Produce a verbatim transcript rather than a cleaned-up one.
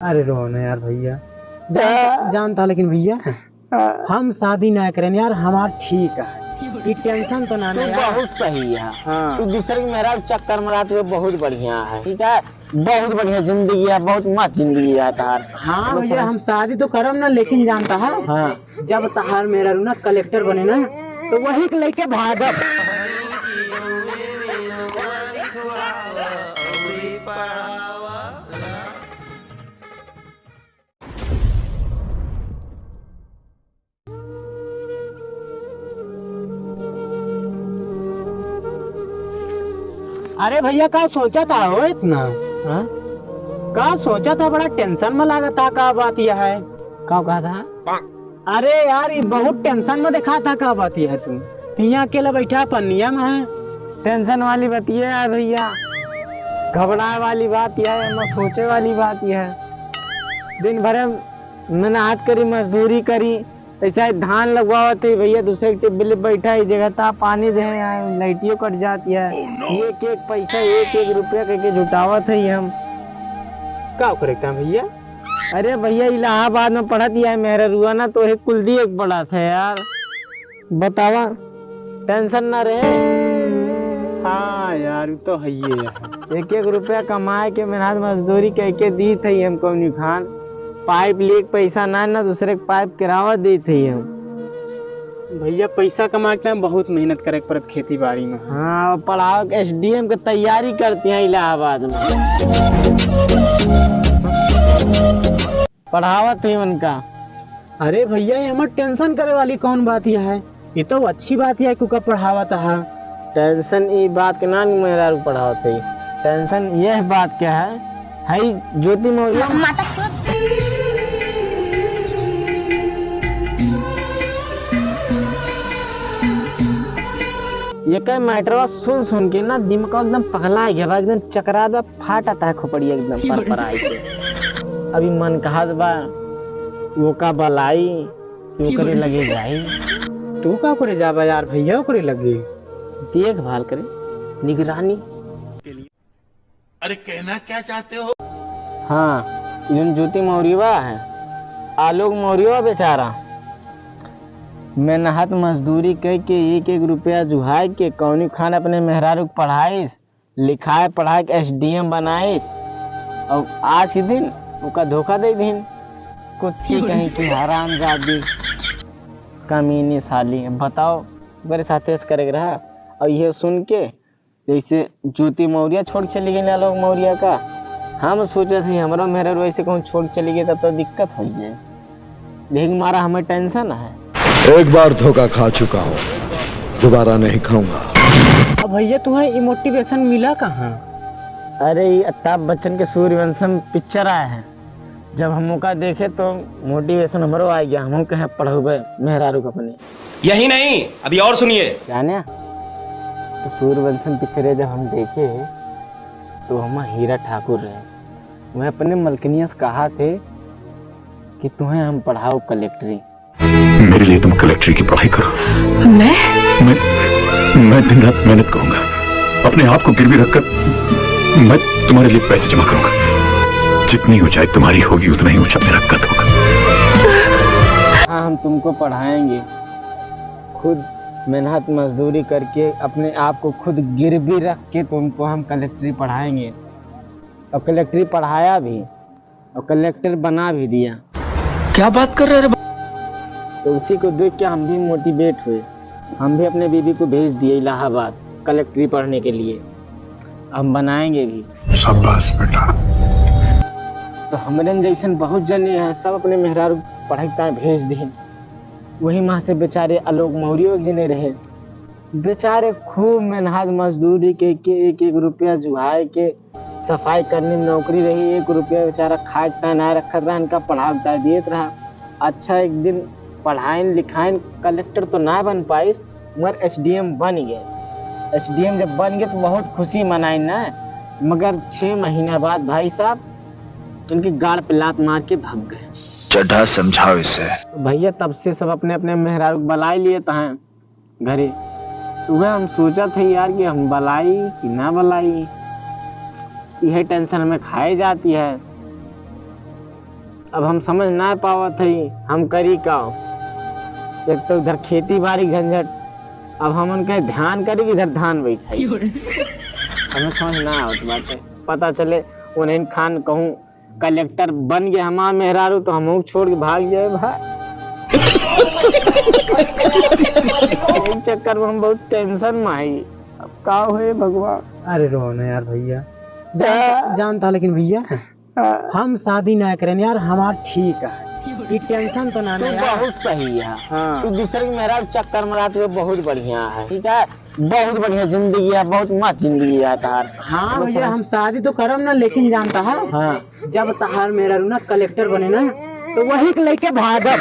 अरे रो ना यार भैया, जानता, जानता लेकिन भैया, हाँ। हम शादी ना करें यार, हमार ठीक है, ये tension तो ना तू ले यार। बहुत सही है। हाँ। तू दूसरे के मेहरारू के चक्कर में रहत हुए बहुत बढ़िया है, ठीक है, बहुत बढ़िया जिंदगी है, बहुत मस्त जिंदगी है तार। हाँ भैया, हम शादी तो करब ना, लेकिन जानता है, हाँ। जब तहार मेहरारू ना कलेक्टर बने ना, तो वही के लेके भागब। अरे भैया, का सोचा था हो इतना? हाँ? का सोचा था, बड़ा tension में लागत था, का बात यह है? का कहा था? अरे यार, ये बहुत tension में दिखा था, का बात यह है तू? हियाँ अकेला बैठा पन्निया में है। Tension वाली बात ये है भैया, घबराए वाली बात यह है, मैं सोचे वाली बात यह है। दिन भर हम मेहनत करी, मजदूरी करी, ऐसा ही धान लगवावत है भैया, दूसरे के टिब्बे ले बैठा ही जगह ता पानी दे, यहाँ लाइटियो कट जाती है। एक एक पैसा, एक एक रुपया करके जुटावत है हम। का करे का भैया? अरे भैया, इलाहाबाद में पढ़त ही है मेहररुआ ना, तो एक कुलदीप पढ़त है यार। बतावा, tension ना रहे। हाँ यार, वो तो है ही है। एक एक रुपया कमाए के मेहनत मजदूरी कह के दी थी हम कौनी खान। पाइप लिए के पैसा ना, ना दूसरे के पाइप किरावा दी थी हम। भैया, पैसा कमाए के टाइम बहुत मेहनत करे के पड़त खेती बाड़ी में। हाँ, पढ़ाओ के एसडीएम के तैयारी करती हैं इलाहाबाद में। पढ़ावत ही उनका। अरे भैया, ये हमार tension करे वाली कौन बात यह है? ये तो अच्छी बात यह है कि ओका पढ़ावत है। Tension ई बात के ना मेहरारू पढ़ावत है। Tension यह बात के है, हई ज्योति मौर्य। ये कई मैटरवा सुन सुन के ना दिमाग एकदम पगला गया बा, एकदम चकरा बा। फाटत है खोपड़ी एकदम परपराई के। अभी मन कहत बा, ओका बलाई, ओकरे लगे जाई। तू का करे जाबा यार भैया ओकरे लगे? देखभाल करे, निगरानी। अरे कहना क्या चाहते हो? हाँ, इधर ज्योति मौर्यवा है, आलोक मौर्यवा बेचारा मेहनत मजदूरी कई के एक एक रुपया जुहाई के कौनी खान अपने मेहरारू के पढ़ाइस, लिखाए पढ़ाए के एसडीएम बनाइस, और आज के दिन ओका धोखा दे दीन। कुत्ती कहीं की हरामजादी, कमीनी साली। बताओ, ओकरे साथे ऐसे करे के रहा। और ये सुन के जैसे ज्योति मौर्य छोड़ के चली गई आलोक मौर्य का, हम सोचे थे हमरो मेहरारू वैसे कहूँ छोड़ के चली गई तब तो दिक्कत हो जाए। लेकिन मारा हमें tension है। एक बार धोखा खा चुका हूँ, दोबारा नहीं खाऊंगा। अब भैया तुम्हें ये motivation मिला कहाँ? अरे ये अमिताभ बच्चन के सूर्यवंशम पिक्चर आया है, जब हम ओका देखे तो motivation हमरो आ गया, हम कहे पढ़ौबे मेहरारू के अपने। यही नहीं, अभी और सुनिए। जाने तो सूर्यवंशम पिक्चर जब हम देखे तो हम हीरा ठाकुर रहे, वह अपने मलकिनिया से कहा थे कि तुम्हें हम पढ़ाओ कलेक्टरी। मेरे लिए तुम कलेक्टरी की पढ़ाई करो। मैं? मैं, मैं दिन रात मेहनत करूंगा, अपने आप को गिरवी रखकर मैं तुम्हारे लिए पैसे जमा करूंगा। जितनी ऊंचाई तुम्हारी होगी उतना ही ऊंचा मेरा कद होगा। हाँ, हम तुमको पढ़ाएंगे। खुद मेहनत मजदूरी करके अपने आप को खुद गिरवी रख के तुमको हम कलेक्टरी पढ़ाएंगे। और कलेक्टरी पढ़ाया भी और कलेक्टर बना भी दिया। क्या बात कर रहे रे बा- तो उसी को देख के हम भी मोटिवेट हुए, हम भी अपने बीबी को भेज दिए इलाहाबाद कलेक्टरी पढ़ने के लिए। हम बनाएंगे भी। शाबाश बेटा। तो हमरे जैसन बहुत जने हैं, सब अपने मेहरारू पढ़ाई का भेज दिए। वही माँ से बेचारे आलोक मौर्य एक जने रहे, बेचारे खूब मेहनत मजदूरी के, के एक एक रुपया जुहाए के सफाई करने में नौकरी रही, एक रुपया बेचारा खाए के ताईं ना रखत रहा, इनका पढ़ावे के ताईं देत रहा। अच्छा, एक दिन पढ़ाइन लिखाइन, कलेक्टर तो ना बन पाइस, मगर एसडीएम बन गए। एसडीएम जब बन गए तो बहुत खुशी मनाइन ना, मगर छः महीना बाद भाई साहब उनके गाड़ पे लात मार के भाग गए। चड्ढा समझाओ इसे। भैया तब से सब अपने अपने मेहरारू के बलाई लिए तो हैं घरे। तो वह हम सोचत है यार कि हम बलाई कि ना बलाई, यह टेंशन में खाए जाती है। अब हम समझ ना पावत हई, हम करी का? एक तो इधर खेती बारी झंझट, अब हमन के ध्यान करी कि इधर धान बैठाई। हमें समझ ना आवत बाटे। पता चले उन्हें खान कहूँ कलेक्टर बन गए हमार मेहरारू तो हमहू छोड़ के भाग जाए भाई। यही चक्कर में हम बहुत टेंशन में आई। अब का होए भगवान। अरे रो ना यार भैया, जान, जानता लेकिन भैया, हाँ। हम शादी ना करें यार, हमार ठीक है, ये टेंशन तो ना तू ना यार। बहुत सही है। हाँ। तू दूसरे के मेहरारू चक्कर में रहते हो, बहुत बढ़िया है, ठीक है, बहुत बढ़िया जिंदगी है, बहुत मस्त जिंदगी है तार। हाँ मतलब भैया, हम शादी तो करम ना, लेकिन जानता है, हाँ। जब तहार मेहरारू ना कलेक्टर बने ना, तो वही के लेके भागब।